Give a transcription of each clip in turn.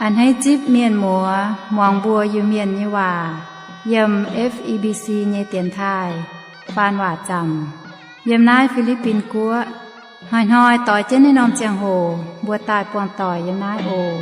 A'hneiv zipv mienh muoz muangx mbuo Iu-Mienh nyei waac yiem F E B C nyei dienx taaih faan waac zaamc yiem naaiv Fi^li^bin Guoqv. Hnoi-hnoi doix jienv naaiv norm ziangh hoc mbuo daaih buangh doic yiem naaiv oc.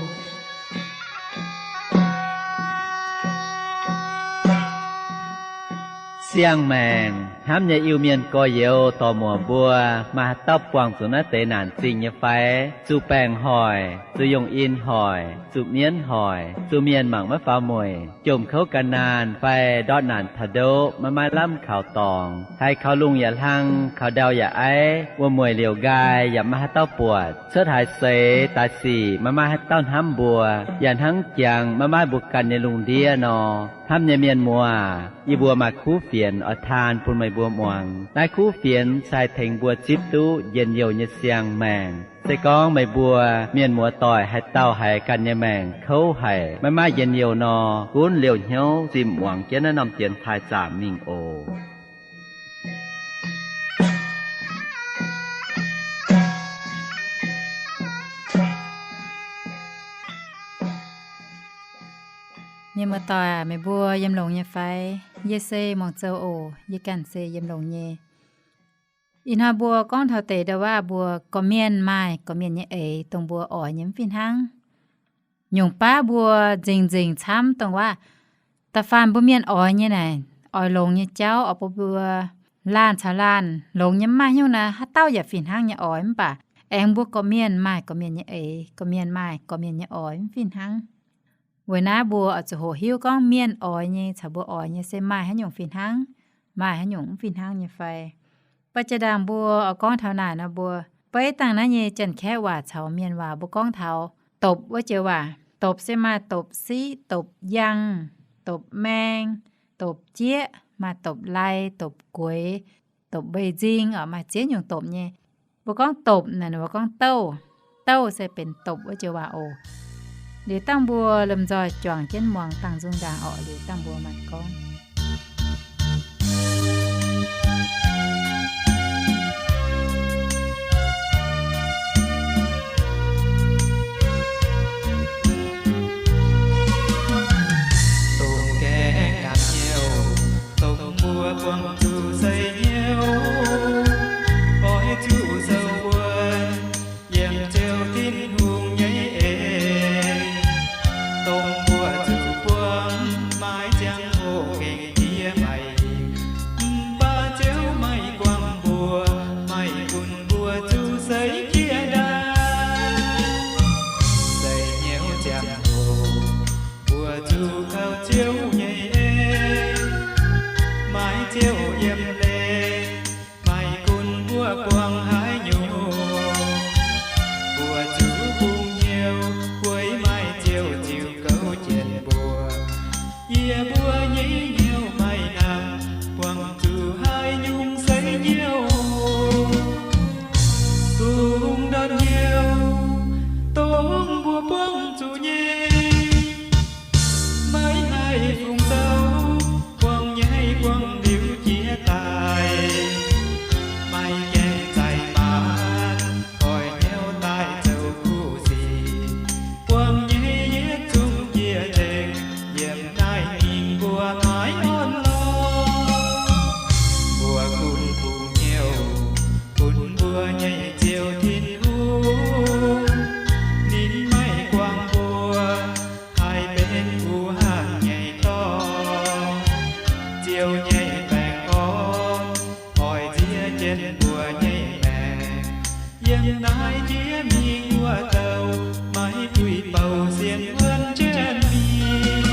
Siang-maengc hnamv nyei Iu-Mienh gorx-youz dorc-muoc mbuo, maaih haaix dauh buangh zuqc naaiv deix naanc zingh nyei fai? Zuqc baengc hoic, zuqc yungh in hoic, zuqc mienv hoic, zuqc mienh mangc maiv faaux mueic, jomc kouv ga'naanh fai ndortv naanc taux ndoqv maiv maaih lamh kaux dorngx, haiz kaux lungh yaac hlang, kaux ndau yaac aiv, wuov mueic liouc nqaai yaac maiv maaih haaix dauh buatc, cuotv haaix seix daaih sic maiv maaih haaix dauh hnamv mbuo, yaac hnangv jangx maiv maaih mbuo ganh nyei lungh ndiev nor. Hnamv nyei mienh muoz, yie mbuo maaih kuv fienx oix taan bun meih mbuo muangx. Naaiv kuv fienx se haih tengx mbuo zipv duqv njien-youh nyei siang-maengc. Se gorngv meih mbuo mienh muoz doic haaix dauh haiz ganh nyei maengc kouv haic, maiv maaih njien-youh nor, gunv liouh hnyouv zimh muangx jienv naaiv norm dienx taaih zaamc mingh oc. Mienh muoz doic aac, meih mbuo yiem longx nyei fai? Yie se Muangh Zou oc. Yie ganh se yiem longx nyei. Ih hnoi mbuo gorngv taux deix ndau-waav mbuo gorqv-mienh maaih gorqv-mienh nyei eix, dongh mbuo oix nyei mv fih hnangv. Nyungc baav mbuo nzengc-nzengc camv dongh waav da'faanh mbuo mienh oix nyei naaic, oix longx nyei jauv, oix bun mbuo laanh caux laanh longx nyei, mv maaih haaix nyungc naaic haaix dauh yaac fih hnangv nyei oix. Mv baac aengx mbuo gorqv-mienh maaih gorqv-mienh nyei eix, gorqv-mienh maaih gorqv-mienh nyei oix mv fih hnangv. Weic naaiv mbuo oix zuqc hoqc hiuv gorngv mienh oix nyei caux mbuo oix nyei se maaih haaix nyungc fih hnangv, maaih haaix nyungc mv fih hnangv nyei fai. Baac jiex ndaangc mbuo oix gorngv taux naaic nor, mbuo beiv dangh naaiv nyei Janx-Kaeqv waac caux Mienh waac mbuo gorngv taux dopc wuov joux waac. Dopc se maaih dopc siqv, dopc yangh, dopc maeng, dopc jieqv, maaih dopc lai, dopc gueix, dopc mbeix nzing oc, maaih ziex nyungc dopc nyei. Mbuo gorngv dopc naaic, mbuo gorngv douh. Douh se benx dopc wuov joux waac oc. Liuz dangh mbuo lomh nzoih juangc jienv muangx dangh nzung ndaangc orqc. Liuz dangh mbuo maaih gorngv dongh gaengh nyanc hnyouv, dongh mbuo buangh zuqc seix hnyouv, oix zuqc zoux wuonh yiem Ziouv Tin-Hungh nyei eix, dongh mbuo zuqc buangh maiv ziangh hoc gengh jiex maiv hingh. Mv baac Ziouv maiv guangc mbuo, maiv gunv mbuo zuqc seix jiex ndaangc. Seix hnyouv ziangh hoc mbuo zuqc kaux Ziouv nyei en, maiv Ziouv yiem leiz, maiv gunv mbuo buangh haaix nyungc, mbuo zuqc bungx hnyouv weic maaih Ziouv ziux gouv jienv mbuo. Yie mbuo nyei hnyouv maiv hnangv buangh zuqc haaix nyungc seix hnyouv. Kungx ndortv hnyouv dongh mbuo buangh zuqc nyei, maiv haih fungc douh, buangh nyei buangh liuz jiex daaih, maiv gaengh zaih maanc, goix hnyouv daaih zoux kuv sic. Buangh nyei yietc zungv jiex nzengc, yiem naaiv mingh mbuo maiv orn lorqc. Mbuo gunv bungx hnyouv bun mbuo nyei Ziouv Tin-Hungh, ninh maiv guangc mbuo haih benx kuv hangh nyei dorngx. Ziouv nyei baengh orn oix nziex jienv mbuo nyei maengc. Yiem naaiv jiex mingh wuov douh maiv duih bouh sienx wuonv jienv mingh.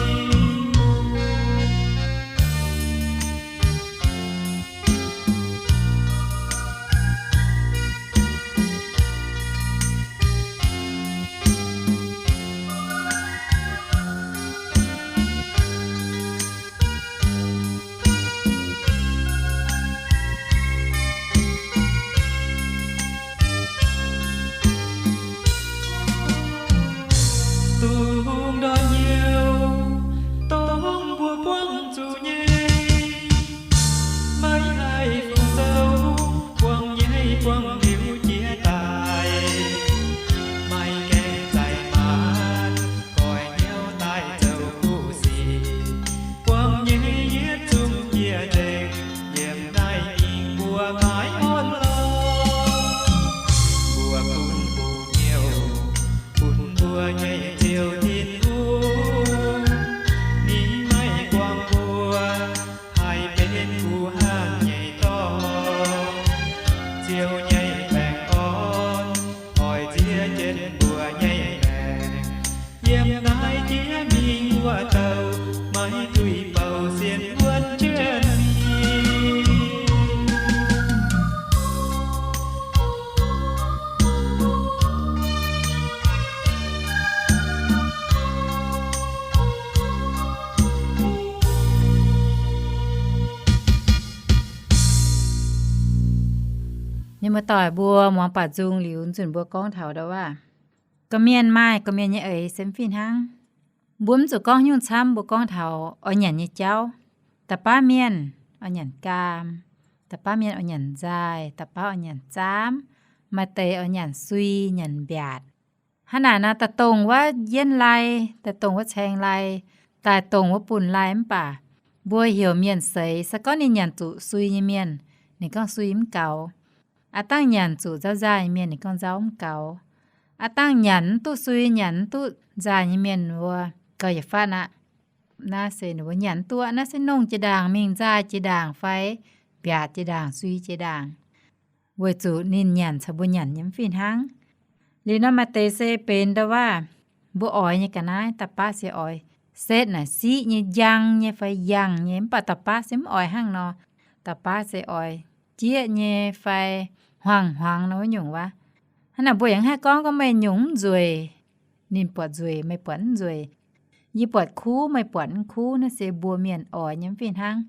Muoz-doic mbuo muangx baac nzung liuz, nzunc mbuo gorngv taux ndau waac, gorqv-mienh maaih gorqv-mienh nyei eix se mv fih hnangv. Mbuo mv zuqc gorngv nyungc camv, mbuo gorngv taux oix nyanc nyei jauv. Da'baav mienh oix nyanc gaam, da'baav mienh oix nyanc nzaaih, da'baav oix nyanc zaamv, maaih deix oix nyanc sui, nyanc mbiaatc. Hnangv naaic nor, daaih dongh wuov yienv lai, daaih dongh wuov caeng lai, daaih dongh wuov bunh lai mv baac mbuo heuc mienh seix, se gorngv ninh nyanc zuqc sui nyei mienh, ninh gorngv sui mv gaux. Aav dangh nyanc zuqc nzauv nzaaih nyei mienh, ninh gorngv nzauv mv gaux. Aav dangh nyanc mv duqv sui, nyanc mv duqv nzaaih nyei mienh wuov gauh yietc fatv aqv. Naaiv se ninh mbuo nyanc mv duqv, naaiv se nongh jiex ndaangc mingh, nzaaih jiex ndaangc fai mbiaatc jiex ndaangc, sui jiex ndaangc, weic zuqc ninh nyanc caux mbuo nyanc nyei mv fih hnangv. Liuz nor maaih deix se benx ndau waac, mbuo oix nyei ga'naaiv da'baav se oix setv naaic siqv nyei, njang nyei fai yangh nyei, mv baac da'baav se mv oix hnangv nor. Da'baav se oix jieqv nyei fai hmuangx-hmuangx nor wuov nyungc wuov. Hnangv naaic mbuo yaac mv haih gorngv, gorngv meih nyungc mv nzueic, ninh buatc nzueic, meih buatc mv nzueic. Yie buatc kuv, meih buatc mv kuv, naaiv se mbuo mienh oix nyei mv fih hnangv.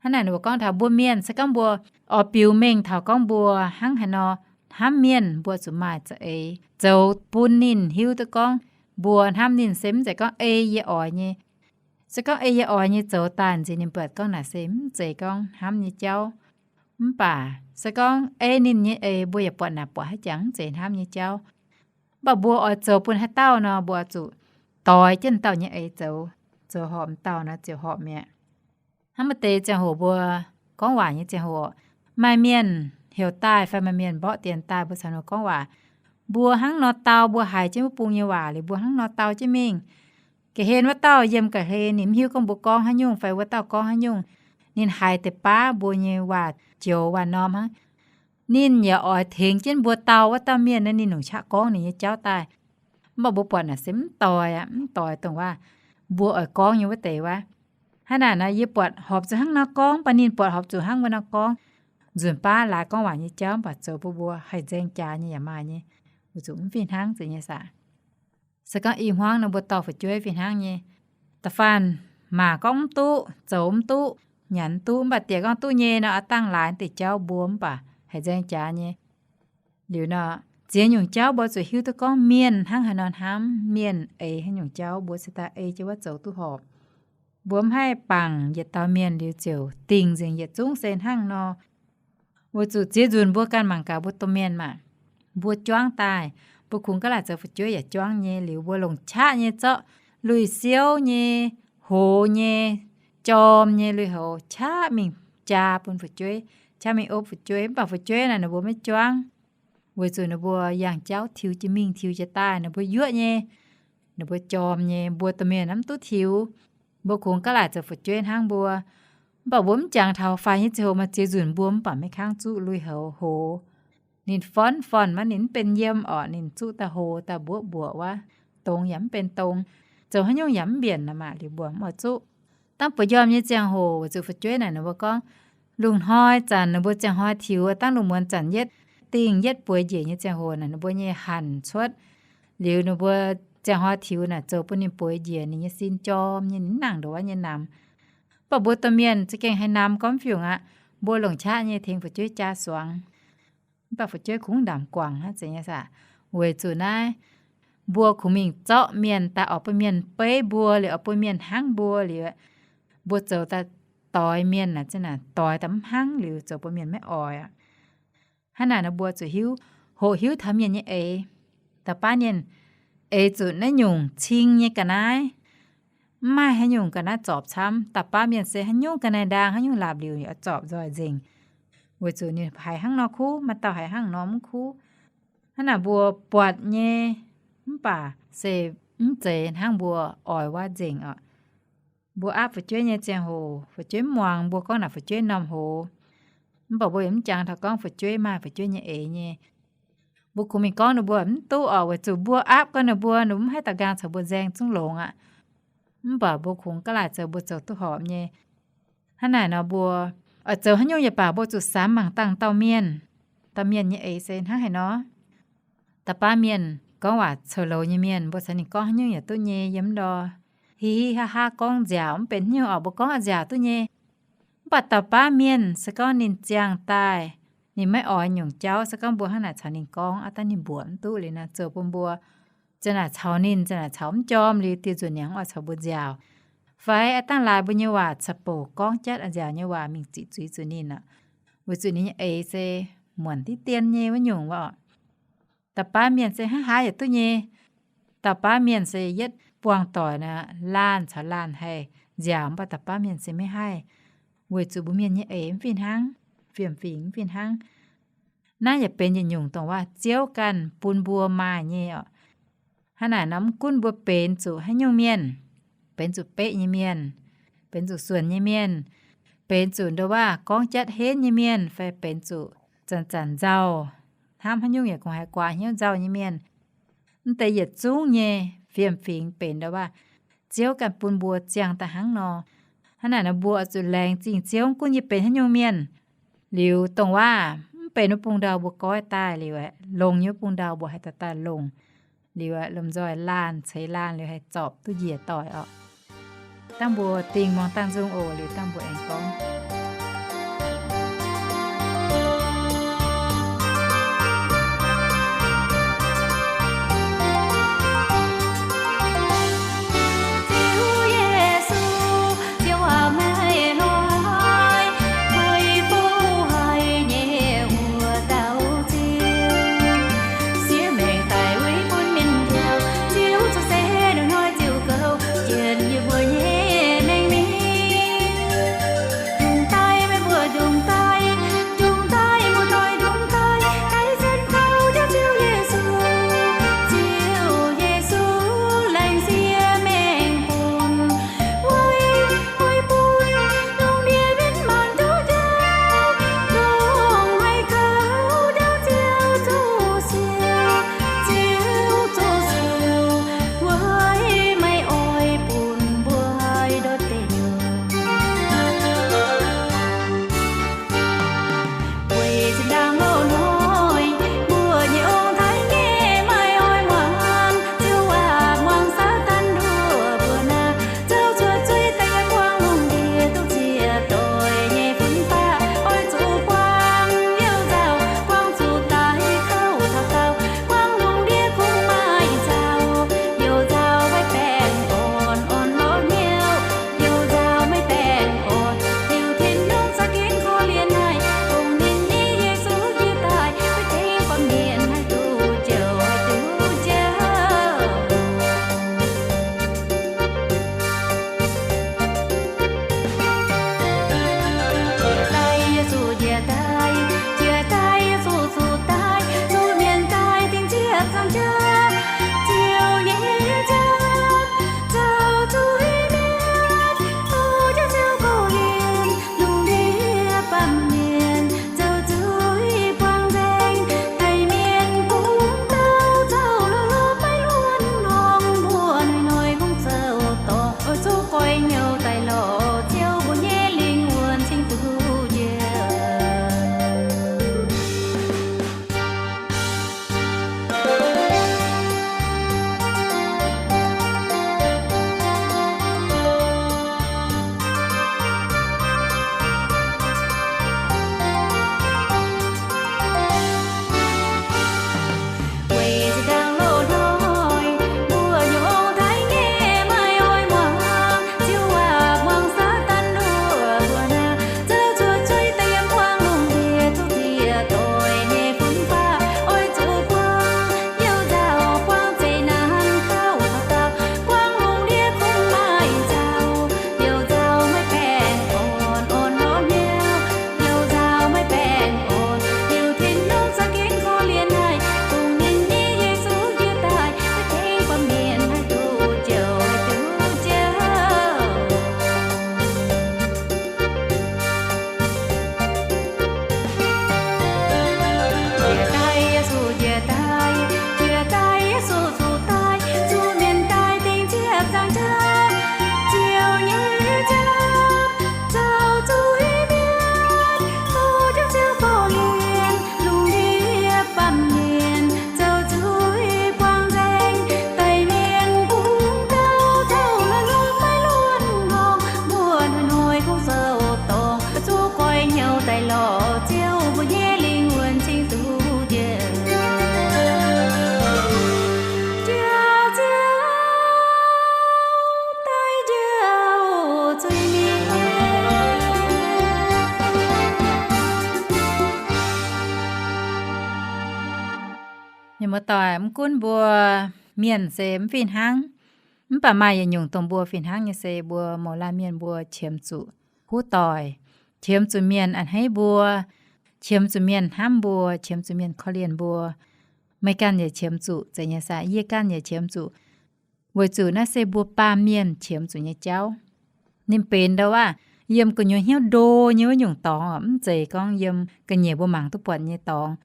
Hnangv naaic ninh mbuo gorngv taux mbuo mienh, se gorngv mbuo oix biux mengh taux gorngv mbuo hnangv haaix nor hnamv mienh, mbuo zuqc maaih za'eix zoux bun ninh hiuv duqv gorngv mbuo hnamv ninh se mv zeiz gorngv ei yie oix nyei. Se gorngv ei yie oix nyei zoux daaih nziex ninh buatc gorngv naaic se mv zeiz gorngv hnamv nyei jauv. Mv baac se gorngv ei ninh nyei eix mbuo yaac buatc naaic buatc haaix jangx mv zeiz hnamv nyei jauv. Mv baac mbuo oix zoux bun haaix dauh nor, mbuo oix zuqc doix jienv dauh nyei eix zoux, zoux horpc dauh nor ziouc horpc mi'aqv. Hnangv maaih deix ziangh hoc mbuo gorngv waac nyei ziangh hoc, maaih mienh heuc daaih fai maaih mienh mborqv dienx daaih mbuo caux ninh gorngv waac, mbuo hnangv nor dau, mbuo haiz jienv wuov bung nyei waac liuz mbuo hnangv nor dau jienv mingh. Ga'hlen wuov dauh yiem ga'hlen ninh mv hiuv gorngv mbuo gorngv haaix nyungc fai wuov dauh gorngv haaix nyungc. Ninh haiz deix baav mbuo nyei waac joux waac-norm hnangv. Ninh yaac oix tengx jienv mbuo dau wuov dauh mienh naaiv, ninh longc qaqv gorngv ninh nyei jauv daaih. Mv baac mbuo buatc naaic se mv doix aqv, mv doix dongh waac mbuo oix gorngv nyei wuov deix wuov. Hnangv naaic nor yie buatc horpc zuqc hnangv nor gorngv, mv baac ninh buatc horpc zuqc hnangv wuov nor gorngv. Nzunc baav laaix gorngv waac nyei jauv mv baac zoux bun mbuo haih nzaeng jaax nyei yaac maaih nyei. Weic zuqc mv fih hnangv zeiz nyei saah. Se gorngv i hmuangv nor mbuo dorh fu'jueiv fih hnangv nyei. Da'faanh maac gorngv mv duqv, zoux mv duqv, nyanc mv duqv, mv baac diex gorngv duqv nyei nor, aav dangh laaix deix jauv mbuo mv baac haih nzaeng jaax nyei. Liuz nor, ziex nyungc jauv mbuo zuqc hiuv duqv gorngv mienh hnangv haaix nor hnamv, mienh eix haaix nyungc jauv mbuo cingx daaih ei jienv wuov zoux duqv horpc. Mbuo mv haih bangc yietc dauh mienh liuz ziouc dingc nzengc yietc zungv se hnangv nor. Weic zuqc ziex nzunc mbuo ganh mangc gaax mbuo domh mienh maah, mbuo juangv daaih, mbuo kungx gaav laaic zoux fu'jueiv yaac juangv nyei. Liuz mbuo longc qaqv nyei zorqv lui-siouv nyei, hoz nyei, jorm nyei lui-houx qaqv mingh jaa bun fu'jueiv, qaqv mingh opv fu'jueiv. Mv baac fu'jueiv naaic ninh mbuo maiv juangv, weic zuqc ninh mbuo yangh jauv tiux jiex mingh tiux jiex daaih, ninh mbuo yuoqv nyei, ninh mbuo jorm nyei, mbuo domh mienh mv duqv tiux. Mbuo kungx gaav laaic zoux fu'jueiv hnangv mbuo. Mv baac mbuo mv jangx taux faix nyei ziangh hoc maaih ziex nzunc mbuo mv baac maiv kangv zuqv lui-houx hoz. Ninh forn-forn maiv, ninh mv benx yiem orqc, ninh zuqv daaih hoz daaih mbuoqv mbuoqc wuov, dongz yaac mv benx dongz, zoux haaix nyungc yaac mv mbienc nor maah, liuz mbuo mv oix zuqv. Dangv buoz njormh nyei ziangh hoc weic zuqc fu'jueiv naaic ninh mbuo gorngv, lungh hnoi zanc ninh mbuo ziangh hnoi tiux, dangv lungh muonz zanc yietv dingh yietv bueix njiec nyei ziangh hoc naaic ninh mbuo nyei hanc cuotv. Liuz ninh mbuo ziangh hnoi tiux naaic zoux bun ninh bueix njiec, ninh nyei sin jorm nyei, ninh mv nangc ndongc wuov nyei namx. Mv baac mbuo domh mienh za'gengh haaix namx gorngv fiungc aqv. Mbuo longc qaqv nyei tengx fu'jueiv jaa suangx. Mv baac fu'jueiv kungx ndamc guangc hnangv zeiz nyei saah. Weic zuqc naaiv mbuo kungx mingh zorqv mienh daaih oix bun mienh beiv mbuo liuz, oix bun mienh hnangv mbuo liuz, mbuo zoux daaih doix mienh naaic, zinh naaic doix daaih mv hnangv liuz zoux bun mienh maiv oix aqv. Hnangv naaic nor mbuo zuqc hiuv, hoqc hiuv taux mienh nyei eix. Da'baav mienh eix zuqc naaiv nyungc cing nyei ga'naaiv. Mv maaih haaix nyungc ga'naaiv zorpc camv. Da'baav mienh se haaix nyungc ga'naaiv ndaang, haaix nyungc laapc liuc oix zorpc nzoih nzengc, weic zuqc ninh haiz hnangv nor kuv, maaih dauh haiz hnangv nor mv kuv. Hnangv naaic mbuo buatc nyei, mv baac se mv zeiz hnangv mbuo oix wuov nzengc oc. Mbuo aapv fu'jueiv nyei ziangh hoc, fu'jueiv mv muangx mbuo gorngv naaic fu'jueiv m'normh hoz. Mv baac mbuo yaac mv jangx taux gorngv fu'jueiv maaih fu'jueiv nyei eix nyei. Mbuo kungx mingh gorngv ninh mbuo mv duqv oc, weic zuqc mbuo aapv gorngv ninh mbuo, ninh mbuo mv haih daux nqaang caux mbuo nzaeng zungv longx aqv. Mv baac mbuo kungx gaav laaic zoux mbuo zoux duqv horpc nyei. Hnangv naaic nor mbuo oix zoux haaix nyungc yaac baac mbuo zuqc samx mangc dangh dauh mienh. Dauh mienh nyei eix se hnangv haaix nor. Da'baav mienh gorngv waac coux louz nyei mienh, mbuo caux ninh gorngv haaix nyungc yaac duqv nyei, yiem ndor hi hi haa haa gorngv nziaauc mv benx haaix nyungc oc, mbuo gorngv nziaauc duqv nyei. Mv baac da'baav mienh se gorngv ninh ziangh daaih Ninh maiv oix nyungc jauv, se gorngv mbuo hnangv naaic caux ninh gorngv, aav dangh ninh mbuoqc mv duqv liuz nor, zoux bun mbuo za'naaic caux ninh, za'naaic caux mv jorm liuz, dieh nzunc ninh oix caux mbuo nziaauc. Fai aav dangh laaix mbuo nyei waac caux bouc gorngv jatv nziaauc nyei waac mingh ziqc zuiz zuqc ninh aqv, weic zuqc ninh nyei eix se muonc diqv dien nyei wuov nyungc wuov. Da'baav mienh se hnangv haaix yaac duqv nyei. Da'baav mienh se yietv buangh doic naaic, laanh caux laanh haih nziaauc, mv baac da'baav mienh se maiv haih, weic zuqc mbuo mienh nyei eix mv fih hnangv, fiem-fingx mv fih hnangv. Naaiv yaac benx yietc nyungc dongh waac Ziouv ganh bun mbuo maaih nyei oc. Hnangv naaic nor, mv gunv mbuo benx zuqc haaix nyungc mienh, benx zuqc beqv nyei mienh, benx zuqc suonc nyei mienh, benx zuqc nduov waac gorngv jatv henv nyei mienh, fai benx zuqc zanc-zanc nzauh, hnamv haaix nyungc yaac kungx haih guaax hnyouv nzauh nyei mienh, mv deix yietc zungv nyei fiem-fingx benx nduov waac Ziouv ganh bun mbuo ziangh daaih hnangv nor. Hnangv naaic nor, mbuo oix zuqc laengz zingh Ziouv, mv gunv yie benx haaix nyungc mienh. Liuz dongh waac mv benx wuov bung ndau mbuo goiv daaih liuz aeqv, longx nyei wuov bung ndau mbuo haih daaih daaih longc. Liuz aeqv, lomh nzoih laanh ceix laanh liuz haih zorpc duqv njiec doic oc. Dangh mbuo dingh muangx dangh nzung oc. Liuz dangh mbuo aengx gorngv Muoz-doic, mv gunv mbuo mienh se mv fih hnangv, mv baac maaih yietc nyungc dongh mbuo fih hnangv nyei se mbuo mouz laanh mienh mbuo qiemx zuqc kuv doic, qiemx zuqc mienh a'hneiv mbuo, qiemx zuqc mienh hnamv mbuo, qiemx zuqc mienh korv-lienh mbuo. Meih ganh yaac qiemx zuqc, zeiz nyei saah? Yie ganh yaac qiemx zuqc. Weic zuqc naaiv se mbuo baamh mienh qiemx zuqc nyei jauv. Ninh benx ndau wuov, yiem gu'nyuoz hnyouv ndo nyei wuov nyungc dorngx, mv zeiz gorngv yiem ga'nyiec mbuo mangc duqv buatc nyei dorngx.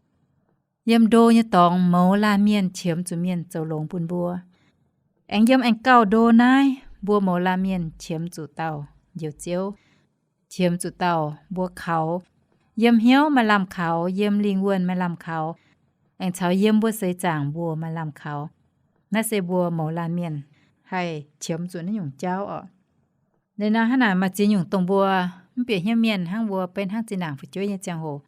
Yiem ndo nyei dorngx mouz laanh mienh qiemx zuqc mienh zoux longx bun mbuo. Aengx yiem aengx gauh ndo naaiv, mbuo mouz laanh mienh qiemx zuqc dauh Njoux Ziouv, qiemx zuqc dauh mbuo kaux, yiem hnyouv maaih lamh kaux, yiem lingh wuonh maaih lamh kaux, aengx caux yiem mbuo seix zaangc mbuox maaih lamh kaux. Naaiv se mbuo mouz laanh mienh haih qiemx zuqc naaiv nyungc jauv oc. Liuz nor hnangv naaic maaih ziex nyungc dongh mbuo mv bieqc hnyouv mienh hnangv mbuo benx hnangv zinh ndaangc fu'jueiv nyei ziangh hoc.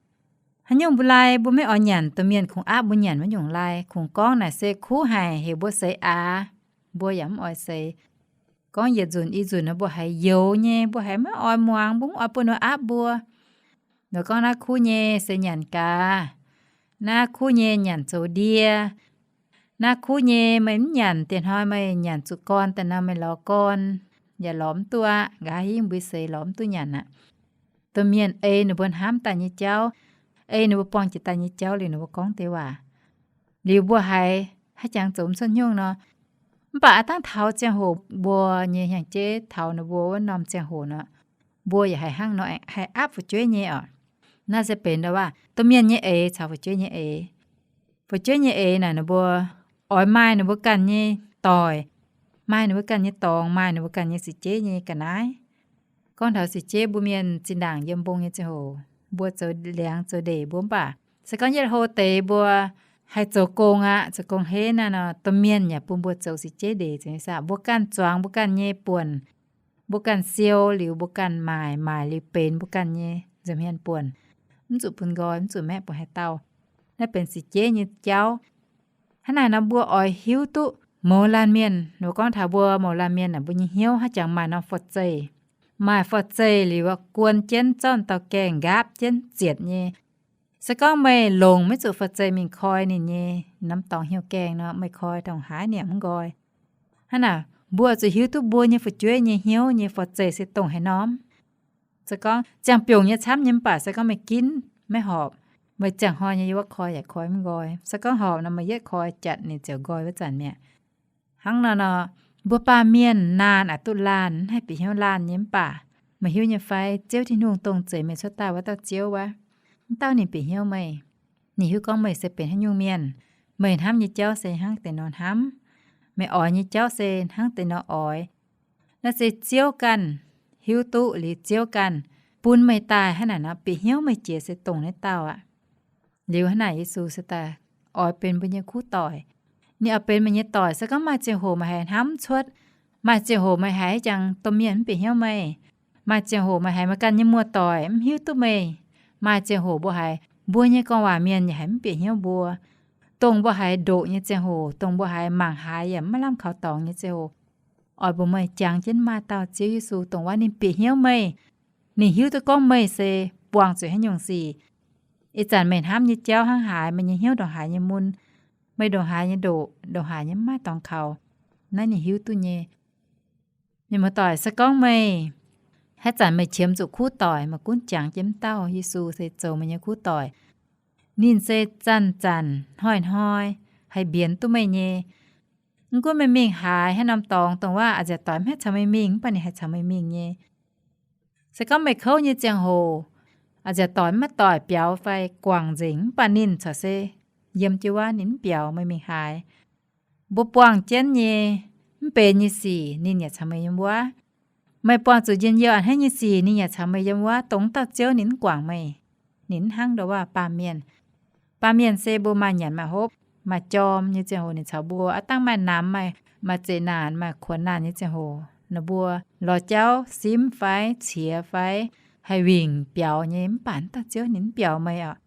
Haaix nyungc mbuo lai mbuo maiv oix nyanc, domh mienh kungx aapv mbuo nyanc wuov nyungc lai, kungx gorngv naaic se kuv haic, heuc mbuo seix aax, mbuo yaac mv oix seix. Gorngv yietc nzunc i nzunc nor mbuo haiz youx nyei, mbuo haiz maiv oix muangx, mbuo mv oix bun ninh aapv mbuo. Nor gorngv naaiv kuv nyei se nyanc gaax, naaiv kuv nyei nyanc zoux ndie, naaiv kuv nyei meih mv nyanc, dieh hnoi meih nyanc zuqc gorn daaih nor meih lorz gorn, yaac lorz mv duqv aqv. Nqa'haav hingv mbuo seix lorz mv duqv nyanc aqv. Domh mienh ei ninh mbuo hnamv daaih nyei jauv, ei ninh mbuo buangh jiex daaih nyei jauv liuz ninh mbuo gorngv deix waac. Liuz mbuo haiz haaix jangx zoux mv cuotv hnyungv nor. Mv baac aav dangv taux ziangh hoc mbuo nyei hnyangx-jeiv taux ninh mbuo wuov norm ziangh hoc nor, mbuo yaac haiz hnangv nor haih aapv fu'jueiv nyei oc. Naaiv se benx ndau wuov domh mienh nyei eix caux fu'jueiv nyei eix. Fu'jueiv nyei eix naaic ninh mbuo oix maaih ninh mbuo ganh nyei doic, maaih ninh mbuo ganh nyei dorngx, maaih ninh mbuo ganh nyei sic jeiv nyei ga'naaiv. Gorngv taux sic jeiv mbuo mienh zinh ndaangc yiem mbong nyei ziangh hoc, mbuo zoux liangx zoux ndeic mbuo mv baac se gorngv yietv hlo deix mbuo haih zoux gong aqv, zoux gong henv naaiv nor, domh mienh yaac bun mbuo zoux sic jeiv ndeic, zeiz nyei saah? Mbuo ganh zuangx mbuo ganh nyei buonc, mbuo ganh siou liuz mbuo ganh maaic, maaic liuz benx mbuo ganh nyei nza'hmien buonc, mv zuqc bun nqoi, mv zuqc maeqv bun haaix dauh. Naaiv benx sic jeiv nyei jauv. Hnangv naaic nor mbuo oix hiuv duqv mouz laanh mienh, ninh mbuo gorngv taux mbuo mouz laanh mienh naaic, mbuo nyei hnyouv haaix jangx maaih norm forv-zeih. Maaih forv-zeih liuz guon jienv zorqv dauh gaengh nqaapv jienv zietc nyei. Se gorngv meih longc maiv zuqc forv-zeih mingh koi ninh nyei, norm dorngx hnyouv gaengh nor, meih koi ndongc haaix ninh yaac mv nqoi. Hnangv naaic, mbuo zuqc hiuv duqv mbuo nyei fu'jueiv nyei hnyouv nyei forv-zeih se dongh haaix norm. Se gorngv ziangh biungc nyei camv nyei mv baac se gorngv meih ginv maiv horpc, meih ziangh hnoi nyei wuov koi yaac koi mv nqoi. Se gorngv horpc nor, meih yietv koi jatc ninh ziouc nqoi wuov zanc mi'aqv. Hnangv nor nor, mbuo baamh mienh naanh aqc duqv laanh, mv haih bieqc hnyouv laanh nyei mv baac meih hiuv nyei fai, Ziouv Tin-Hungh dongh zeix meih cuotv daaih wuov dauh Ziouv wuov, mv dauh ninh bieqc hnyouv meih. Ninh hiuv gorngv meih se benx haaix nyungc mienh, meih hnamv nyei jauv se hnangv deix nor hnamv, meih oix nyei jauv se hnangv deix nor oix. Naaiv se Ziouv ganh hiuv duqv liuz Ziouv ganh bun meih daaih hnangv naaic nor bieqc hnyouv meih jiex se dongh naaiv dauh aqv. Liuz hnangv naaic Yesu se daaih oix benx mbuo nyei kuv doic. Ninh oix benx meih nyei doic se gorngv maaih ziangh hoc meih haiz hnamv mv cuotv, maaih ziangh hoc meih haiz jangx domh mienh mv bieqc hnyouv meih, maaih ziangh hoc meih haiz meih ganh nyei muoz-doic mv hiuv duqv meih, maaih ziangh hoc mbuo haiz mbuo nyei gorngv waac mienh yaac haiz mv bieqc hnyouv mbuo. Dongh mbuo haiz ndoqc nyei ziangh hoc, dongh mbuo haiz mangc haaix yaac maiv lamh kaux dorngx nyei ziangh hoc, oix mbuox meih jangx jienv maaih dauh Ziouv Yesu dongh wuov ninh bieqc hnyouv meih. Ninh hiuv duqv gorngv meih se buangh zuqc haaix nyungc sic. Ih zanc meih hnamv nyei jauv hnangv haaix, meih nyei hnyouv ndongc haaix nyei mun, meih ndongc haaix nyei ndoqc, ndongc haaix nyei mv maaih dorngx kaux, naaiv ninh hiuv duqv nyei. Mienh muoz-doic, se gorngv meih haaix zanc meih qiemx zuqc kuv doic, meih gunv jangx jienv mv dauh Yesu se zoux meih nyei kuv doic. Ninh se zanc-zanc hnoi-hnoi haih mbienx duqv meih nyei. Mv gunv meih mingh haaix, haaix norm dorngx dongh wuov a'nziaauc doic mv haih caux meih mingh, mv baac ninh haih caux meih mingh nyei. Se gorngv meih kouv nyei ziangh hoc, a'nziaauc doic maiv doic biaux fai guangc nzengc, mv baac ninh corc se yiem jienv wuov, ninh mv biaux meih mingh haaix. Mbuo buangh jienv nyei mv benx nyei sic ninh yaac caux meih yiem wuov. Meih buangh zuqc njien-youh a'hneiv nyei sic ninh yaac caux meih yiem wuov. Dongh wuov dauh Ziouv ninh mv guangc meih. Ninh mv hnangv ndongc wuov baamh mienh. Baamh mienh se mbuo maaih nyanc maaih hopv, maaih jorm nyei ziangh hoc ninh caux mbuo. Aav dangh maaih namx, maaih, maaih zeqc naanc, maaih kuonx naanc nyei ziangh hoc, ninh mbuo lorz jauv simv fai ciex fai haih wingc biaux nyei. Mv baac wuov dauh Ziouv ninh mv biaux meih oc.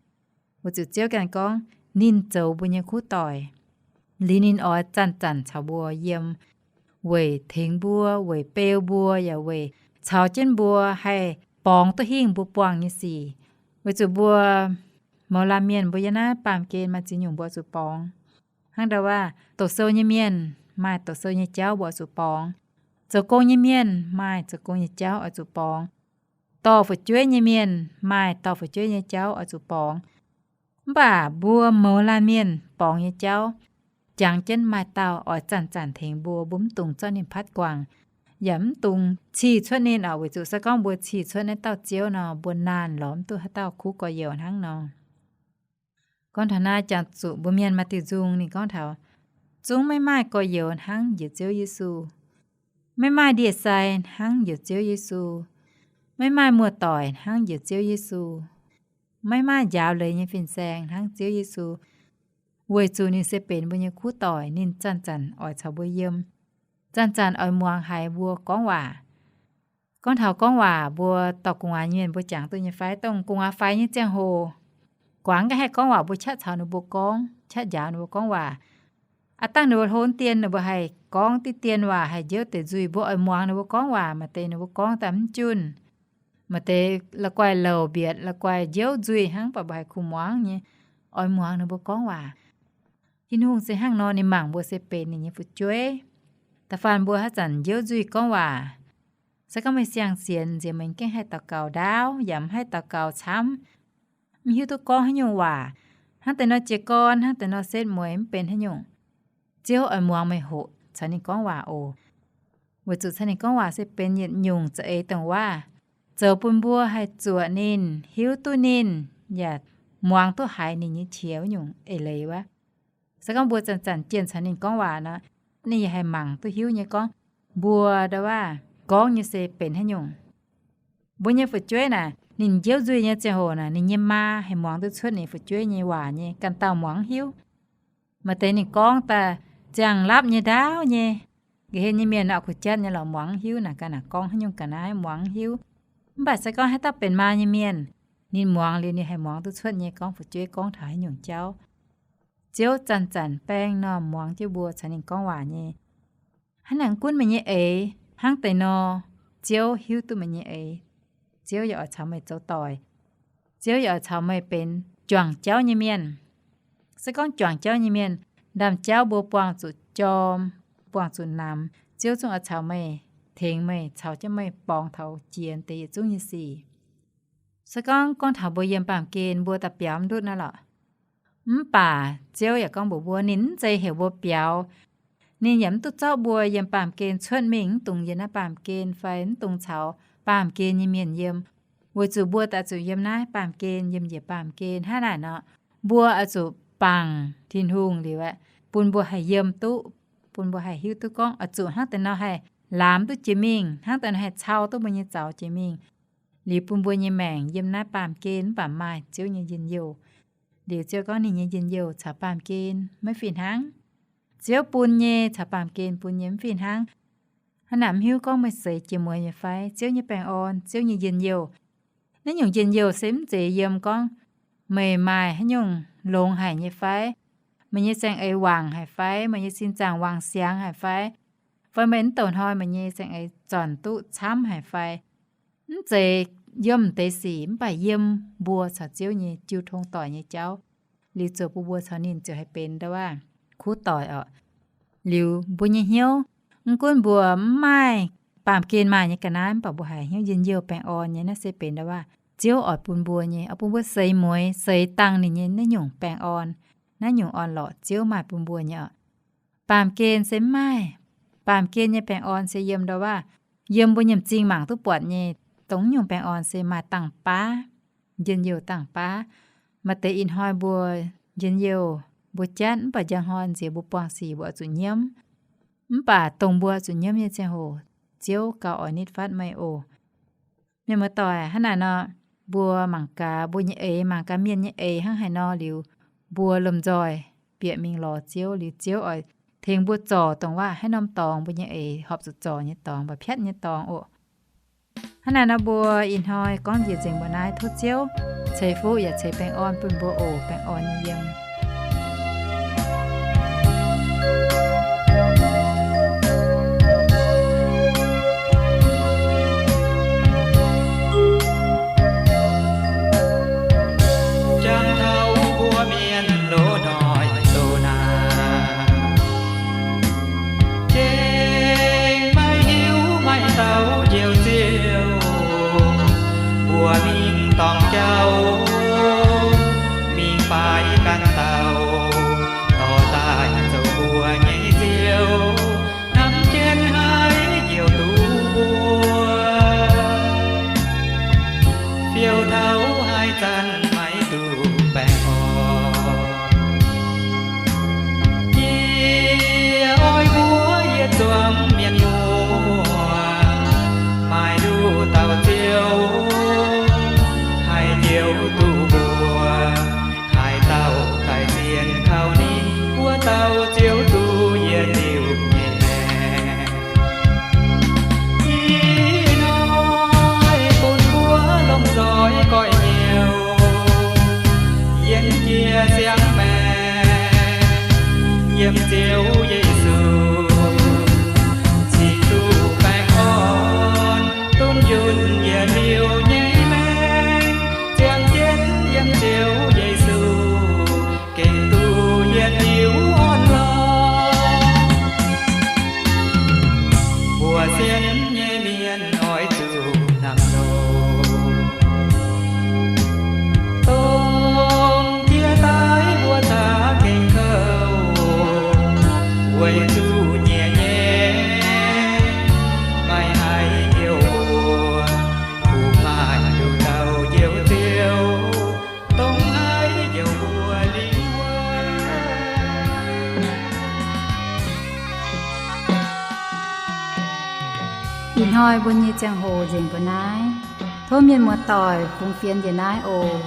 Weic zuqc Ziouv ganh gorngv ninh zoux mbuo nyei kuv doic. Liuz ninh oix zanc-zanc caux mbuo yiem, weic tengx mbuo, weic beu mbuo, yaac weic caux jienv mbuo haih borngz duqv hingh mbuo buangh nyei sic. Weic zuqc mbuo mouz laanh mienh mbuo yiem naaiv baamh gen maaih ziex nyungc mbuo zuqc borngz. Hnangv ndau waac, doqc sou nyei mienh maaih doqc sou nyei jauv mbuo oix zuqc borngz. Zoux gong nyei mienh maaih zoux gong nyei jauv oix zuqc borngz. Dorh fu'jueiv nyei mienh maaih dorh fu'jueiv nyei jauv oix zuqc borngz. Mv baac mbuo mouz laanh mienh borngz nyei jauv, jangx jienv maaih dauh oix zanc-zanc tengx mbuo, mbuo mv dungx zorqv ninh patv guangc, yaac mv dungx cih cuotv ninh oc. Weic zuqc se gorngv mbuo cih cuotv naaiv dauh Ziouv nor, mbuo naanh lorz mv duqv haaix dauh kuv gorx-youz hnangv nor. Gorngv taux naaiv jangx zuqc mbuo mienh maaih diuh nzung ninh gorngv taux, zungv maiv maaih gorx-youz hnangv njiec Ziouv Yesu. Maiv maaih ndie-sai hnangv njiec Ziouv Yesu. Maiv maaih muoz-doic hnangv njiec Ziouv Yesu. Maiv maaih njaaux leiz nyei fin-saeng hnangv Ziouv Yesu. Weic zuqc ninh se benx mbuo nyei kuv doic, ninh zanc-zanc oix caux mbuo yiem, zanc-zanc oix muangx haiz mbuo gorngv waac. Gorngv taux gorngv waac, mbuo dorh gu'nguaaz mienh mbuo jangx duqv nyei fai? Dongh gu'nguaaz faix nyei ziangh hoc, guangc ga'haih gorngv waac, mbuo qaqv caux ninh mbuo gorngv, qaqv njaaux ninh mbuo gorngv waac. Aav dangh ninh mbuo hlo dien, ninh mbuo haih gorngv diqv dien waac, haih njiouv deix nzuih, mbuo oix muangx ninh mbuo gorngv waac. Maaih deix ninh mbuo gorngv daaih mv junh. Maaih deix la'guaih louc mbietc, la'guaih njiouv nzuih hnangv, mv baac mbuo haih kuh muangx nyei, oix muangx ninh mbuo gorngv waac. Tin-Hungh se hnangv nor, ninh mangc mbuo se benx ninh nyei fu'jueiv. Da'faanh mbuo haaix zanc njiouv nzuih gorngv waac, se gorngv meih siang-sienx nziex, meih gengh haih daux gaux ndaauv yaac mv haih daux gaux camv, mv hiuv duqv gorngv haaix nyungc waac. Hnangv deix nor jiez gorn, hnangv deix nor setv mueiz, mv benx haaix nyungc. Ziouv oix muangx meih hoqc caux ninh gorngv waac oc. Weic zuqc caux ninh gorngv waac se benx yietc nyungc za'eix dongh waac, zoux bun mbuo haih zuoqc ninh, hiuv duqv ninh, yaac muangx duqv haiz ninh nyei qiex wuov nyungc eix leiz wuov. Se gorngv mbuo zanc-zanc jienh caux ninh gorngv waac nor, ninh yaac haih mangc duqv hiuv nyei gorngv mbuo ndau waac gorngv nyei se benx haaix nyungc. Mbuo nyei fu'jueiv naaic, ninh njiouv nzuih nyei ziangh hoc naaic, ninh nyei maa haih muangx duqv cuotv ninh fu'jueiv nyei waac nyei, ganh dauh muangx mv hiuv. Maaih deix ninh gorngv daaih ziangh lapv nyei ndaauv nyei, ga'hlen nyei mienh nor, kuh jatv nyei lorqc, muangx mv hiuv naaic, ganh naaic gorngv haaix nyungc ga'naaiv muangx mv hiuv. Mv baac se gorngv haaix dauh benx maa nyei mienh, ninh muangx liuz ninh haih muangx duqv cuotv nyei gorngv fu'jueiv gorngv taux haaix nyungc jauv. Ziouv zanc-zanc baeng normh muangx jienv mbuo caux ninh gorngv waac nyei. Hnangv naaic gunv meih nyei eix hnangv deix nor, Ziouv hiuv duqv meih nyei eix. Ziouv yaac oix caux meih zoux doic. Ziouv yaac oix caux meih benx juangc jauv nyei mienh. Se gorngv juangc jauv nyei mienh, ndaamv-jauv mbuo buangh zuqc jorm, buangh zuqc namx, Ziouv zungv oix caux meih, tengx meih, caux jienv meih borngz taux jiex deix yietc zungv nyei sic. Se gorngv gorngv taux mbuo yiem baamh gen, mbuo daaih biaux mv ndutv naaiv lorqc. Mv baac Ziouv yaac gorngv mbuox mbuo, ninh mv zeiz heuc mbuo biaux. Ninh yaac mv duqv zorqv mbuo yiem baamh gen cuotv mingh, mv dungx yiem naaiv baamh gen fai mv dungx caux baamh gen nyei mienh yiem, weic zuqc mbuo daaih zuqc yiem naaiv baamh gen, yiem njiec baamh gen. Hnangv naaic nor, mbuo oix zuqc bangc Tin-Hungh liuz aeqv, bun mbuo haih yiem duqv, bun mbuo haih hiuv duqv gorngv oix zuqc hnangv deix nor haih laamx duqv jiex mingh, hnangv deix nor haih cau duqv mbuo nyei zaux jiex mingh, liuz bun mbuo nyei maengc yiem naaiv baamh gen mv baac maaih Ziouv nyei njien-youh. Liuz Ziouv gorngv ninh nyei njien-youh caux baamh gen maiv fih hnangv. Ziouv bun nyei caux baamh gen bun nyei mv fih hnangv. Hnangv naaic mv hiuv gorngv meih seix jiex mueiz nyei fai? Ziouv nyei baengh orn, Ziouv nyei njien-youh, naaiv nyungc njien-youh se mv zeiz yiem gorngv meih maaih haaix nyungc longx haic nyei fai, meih nyei saeng-eix wangc haic fai, meih nyei sin zaangc wangc siangx haic fai, fai meih mv douh hnoi meih nyei saeng-eix zornc duqv camv haic fai. Mv zeiz yiem deix sic, mv baac yiem mbuo caux Ziouv nyei jiu tong doic nyei jauv. Liuz zoux bun mbuo caux ninh ziouc haih benx ndau waac kuv doic orqc. Liuz mbuo nyei hnyouv, mv gunv mbuo mv maaih baamh gen maaih nyei ga'naaiv, mv baac mbuo haiz hnyouv njien-youh baengh orn nyei, naaiv se benx ndau waac Ziouv oix bun mbuo nyei, oix bun mbuo seix mueiz, seix dangh ninh nyei naaiv nyungc baengh orn, naaiv nyungc orn-lorqc Ziouv maaih bun mbuo nyei orqc. Baamh gen se mv maaih. Baamh gen nyei baengh orn se yiem ndau waac, yiem mbuo nyei m'zing mangc duqv buatc nyei. Dongh nyungc baengh orn se maaih dangh baav, njien-youh dangh baav. Maaih deix ih hnoi mbuo njien-youh, mbuo jatv, mv baac njang hnoi nziex mbuo buangh sic mbuo oix zuqc nyiemv. Mv baac dongh mbuo zuqc nyiemv nyei ziangh hoc, Ziouv gauh oix nitv fatv meih oc. Mienh muoz-doic, hnangv naaic nor, mbuo mangc gaax mbuo nyei eix, mangc gaax mienh nyei eix hnangv haaix nor liuz, mbuo lomh nzoih bieqc mingh lorz Ziouv, liuz Ziouv oix tengx mbuo zorc dongh waac haaix norm dorngx mbuo nyei eix horpc zuqc zorc nyei dorngx, mba'piatv nyei dorngx oc. Hnangv naaic nor, mbuo ih hnoi gorngv njiec nzengc mbuo naaiv. Tov Ziouv ceix fuqv yaac ceix baengh orn bun mbuo oc. Baengh orn nyei yiem. Jangx taux mbuo mienh loz-hnoi loz-hnoi mbuo mingh dorngc jauv, mingh faix ganh dauh, dorh daaih zoux mbuo nyei Ziouv, hnamv jienv haiz njoux duqv mbuo, fiou taux haaix zanc maiv duqv baengh orn. Yie oix mbuox yietc zuangx mienh muoz, maaih nduqc dauh Ziouv haih njoux duqv mbuo. Haaix dauh daic sienx kaux ninh, wuov dauh ziouc duqv yietc liuz nyei maengc. Ih hnoi bun mbuo lomh nzoih goiv nyouz, yienx jiex siang maengc, yiem Ziouv Yesu cingx duqv baengh orn, duqv njunh yietc liuz nyei maengc. Ziangh jienv yiem Ziouv Yesu gengh duqv yietc liuz orn lorqc. Mbuo sienx nyei mienh oix zuqc hnamv loh, dongh jiex daaih mbuo za'gengh kouv, weic zuqc nyiec nyei maiv haih njoux mbuo. Kungx maaih nduqc dauh Njoux Ziouv dongh haih njoux mbuo lingh wuov. Ih hnoi mbuo nyei ziangh hoc nzengc mbuo naaiv. Tov mienh muoz-doic fungx fienx njiec naaiv oc.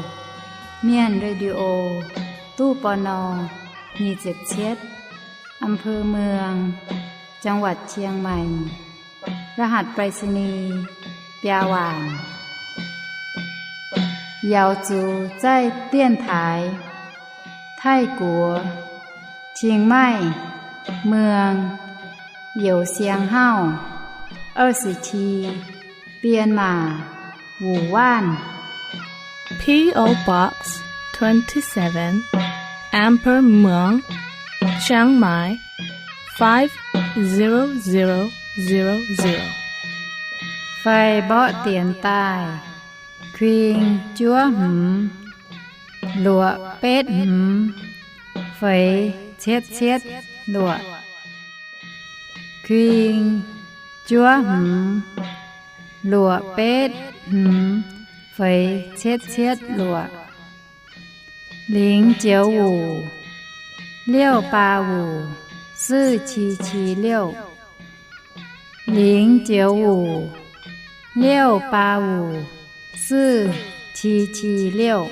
Mienh Radio, ตู้ ปณ. nyic ziepc cietv, อำเภอเมือง จังหวัดเชียงใหม่ รหัสไปรษณีย์ biaa waanc. Yaux zuqc zaih dienx taaix Taiv-Guoqv, Chiang Mai, Muang, Youz Siang Hauv, 二十七, Bienh Maac, Wuc Waanv. P O Box twenty-seven, อำเภอเมือง เชียงใหม่ five zero zero zero zero. Fai mborqv dienx daaih, kuing juov hmz luoqc betv hmz feix cietv cietv luoqc. Kuing juov hmz luoqc betv hmz feix cietv cietv luoqc. Lingx Joux Wuc, 六八五, 四七七六. Lingx Joux Wuc, 六八五, 四七七六.